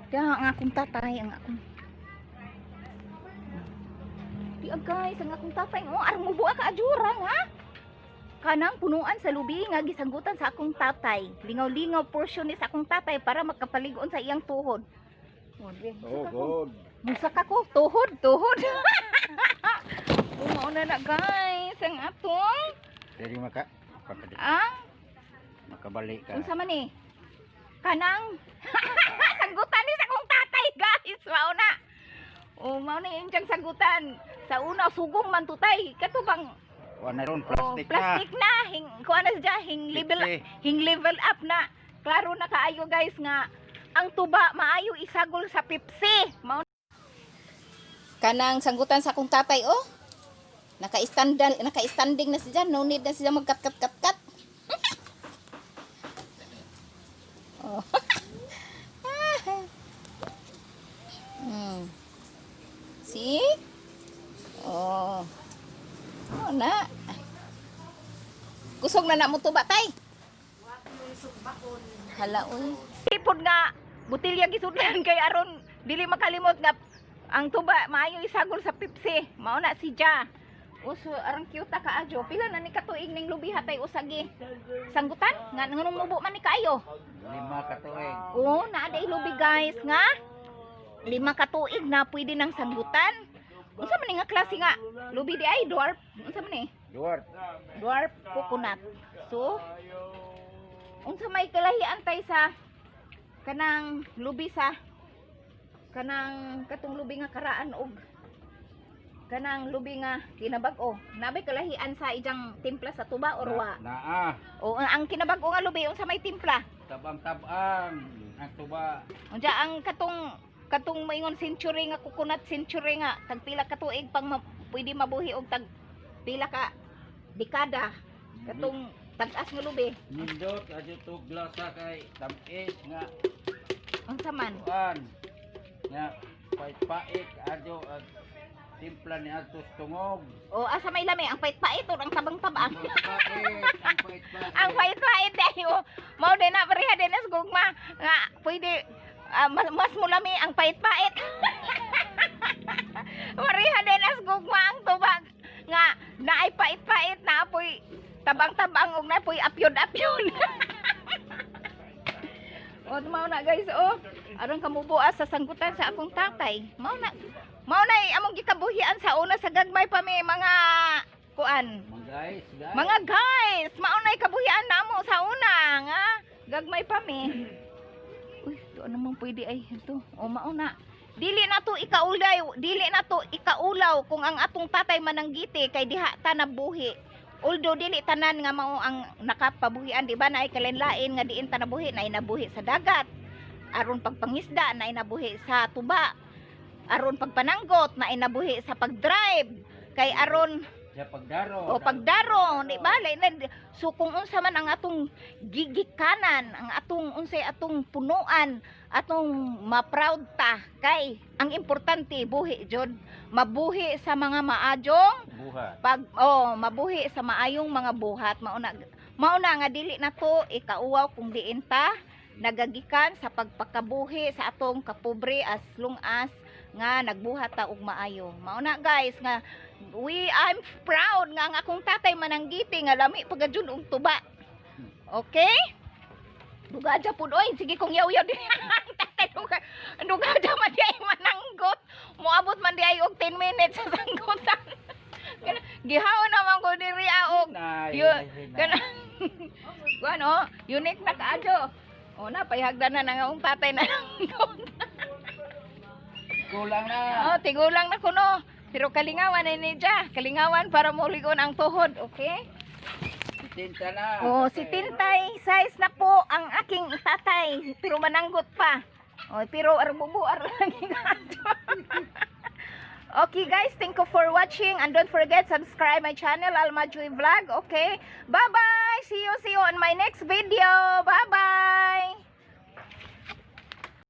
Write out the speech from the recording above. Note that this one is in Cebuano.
Kaya ang akong tatay, ang akong. Di ah, guys, ang akong tatay, oh, arang mubuha ka ajurang ha. Kanang punuan sa lubi nga gisanggutan sa akong tatay. Lingaw-lingaw portion ni sa akong tatay para makapaligon sa iyang tuhod. Oh, di, Oh, musaka ko. good. Musaka ko, tuhod, tuhod. Mao na na, guys, ang atong Dili maka ang makabalik ka. Unsa man ni? Kanang sanggutan ni sa akong tatay, guys. Mao na. Oh, mao na yung diyang sanggutan. Sa una sugong man tutay. Kato bang Wa na ron oh, plastic, plastic na hing kuan na siya hing na. level Pipsi. hing level up na. Klaro na kaayo, guys, nga ang tuba maayo isagol sa Pepsi. Mao kanang sanggutan sa akong tatay, oh. Naka-stand naka-standing na siya, no need na siya magkat kat kat kat. Oh. See? Oh. Oh na. Kusog na na mo tuba, tay. Hala oy. Tipod nga botelya gisudlan kay aron dili makalimot nga ang tuba maayo isagol sa Pepsi. Mao na si Ja. Uso arang cute ka adyo. Pila na ni katuig ning lubi hatay usagi. Sanggutan nga nganong mubo man ni kaayo. 5 ka tuig. Oo, naa day lubi, guys, nga 5 ka tuig na pwede nang sanggutan. Unsa man ni nga klase nga lubi di ay dwarf? Unsa man ni? Dwarf. Dwarf coconut. So, unsa may kalahian tay sa kanang lubi sa kanang katong lubi nga karaan og kanang lubi nga kinabag-o? Nabay kalahian sa ijang timpla sa tuba or wa? Naa. O ang kinabag-o nga lubi, unsa may timpla? Tabang-tabang ang tuba. Unja ang katong katong maingon century nga coconut, century nga tag pila ka tuig pang pwede mabuhi og tag pila ka dekada katong tag-as nga lubi? Nindot adyo to glasa kay tamis nga Unsa man? Kuan nga pait-pait adyo ag timpla ni adto sa tungog. O asa may lami, ang pait-pait or ang tabang-tabang? Ang pait-pait, ang pait-pait. Ang pait-pait dayo. Mao din na pareha din as gugma nga pwede mas, mas mulami ang pait-pait. Pareha din as gugma ang tubag nga naay pait-pait, na apoy tabang-tabang ug napoy apyon-apyon. O mao na, guys, oh. Aron kamubuas sa sanggutan sa akong tatay. Mao na. Mao na among gikabuhian sa una sa gagmay pa mi mga kuan. Mga guys, guys. Mga guys, mao na kabuhian namo sa una nga gagmay pa mi. Uy, doon naman pwede ay ito. O mao na. Dili na to ikaulay, dili na to ikaulaw kung ang atong tatay mananggiti kay diha ta nabuhi. Although dili tanan nga mao ang nakapabuhian, di ba, naay kalain-lain nga diin ta nabuhi, naay nabuhi sa dagat aron pagpangisda, naay nabuhi sa tuba aron pagpananggot, naay nabuhi sa pagdrive kay aron Sa pagdaro. o pagdaro, di ba? Lain na. So kung unsa man ang atong gigikanan, ang atong unsay atong punuan, atong ma-proud ta kay ang importante buhi jud, mabuhi sa mga maayong Buhat. Pag oh, mabuhi sa maayong mga buhat. Mauna mauna nga dili na to ikauwaw kung diin ta nagagikan sa pagpakabuhi sa atong kapobre as long as nga nagbuhat ta og maayo. Mauna, guys, nga we I'm proud nga ang akong tatay mananggiti nga lami pagajud og tuba. Okay, dugaja pud oy, sige kong yaw-yaw din ang tatay, duga dugaja man di ay mananggot, moabot man di ay og 10 minutes sa sanggutan. Gihaon naman ko diri og Hinay, hinay. Kana kuan oh, unique na kaadyo. O na payhagdan na nga akong tatay na. Kulang na. Oh, tigulang na kuno. Pero kalingawan na ni Ja, kalingawan para muligon ang tuhod, okay? Tinta na. Oh, si Tintay, size na po ang aking tatay, pero mananggot pa. Oh, pero arbubu ar lagi. Okay guys, thank you for watching and don't forget subscribe my channel, Alma Joy Vlog, okay? Bye-bye. See you on my next video. Bye-bye.